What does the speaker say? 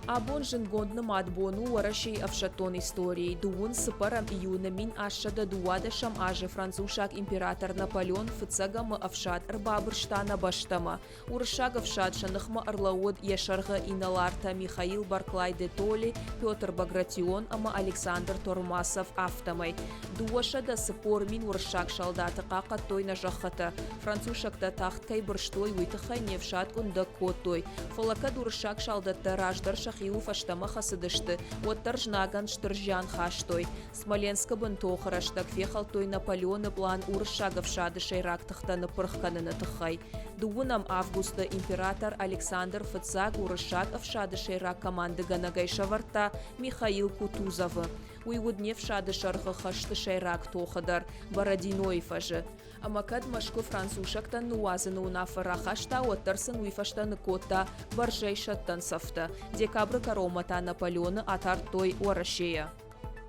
Абон зындгонд нымад бон у Уӕрӕсейы ӕфсӕддон историйы. Дыууын цыппӕрӕм июны 1812 азы францусаг император Наполеон Фыццӕгӕмы ӕфсад ӕрбабырста нӕ бӕстӕмӕ. Уырыссаг ӕфсад сӕ ныхмӕ ӕрлӕууыд йӕ сӕргъы инӕлартӕ Михаил Барклай де Толли, Петр Багратион ӕмӕ Александр Тормасов, афтӕмӕй. 240 000 уырыссаг салдаты хъахъхъӕдтой нӕ зӕххытӕ. Францусӕгтӕ тагъд кӕй бырстой, уый тыххӕй не фсад къуындӕг кодтой. Фӕлӕ кӕд уырыссаг салдӕттӕ раздӕр сӕхиуыл фӕстӕмӕ хӕцыдысты, уӕддӕр знагӕн стыр зиан хастой. Смоленскы бын тохы рӕстӕг фехӕлдтой Наполеоны пълан уырыссаг ӕфсады сӕйраг тыхтӕ ныппырх кӕныны тыххӕй. Дыууынӕм августы император Александр Фыццаг уырыссаг ӕфсады сӕйраг командыгӕнӕгӕй сӕвӕрдта Михаил Кутузовы. Уый уыд не фсады сӕргъы хӕсты сӕйраг тохы дӕр, Бородинойы фӕзы. Ӕмӕ кӕд Мӕскуы францусӕгтӕн ныууадзыны уынаффӕ рахаста, уӕддӕр сын уый фӕстӕ ныккодта бӕрзӕйсӕттӕн цӕфтӕ. Декабры кӕронмӕ та Наполеоны атардтой Уӕрӕсейӕ.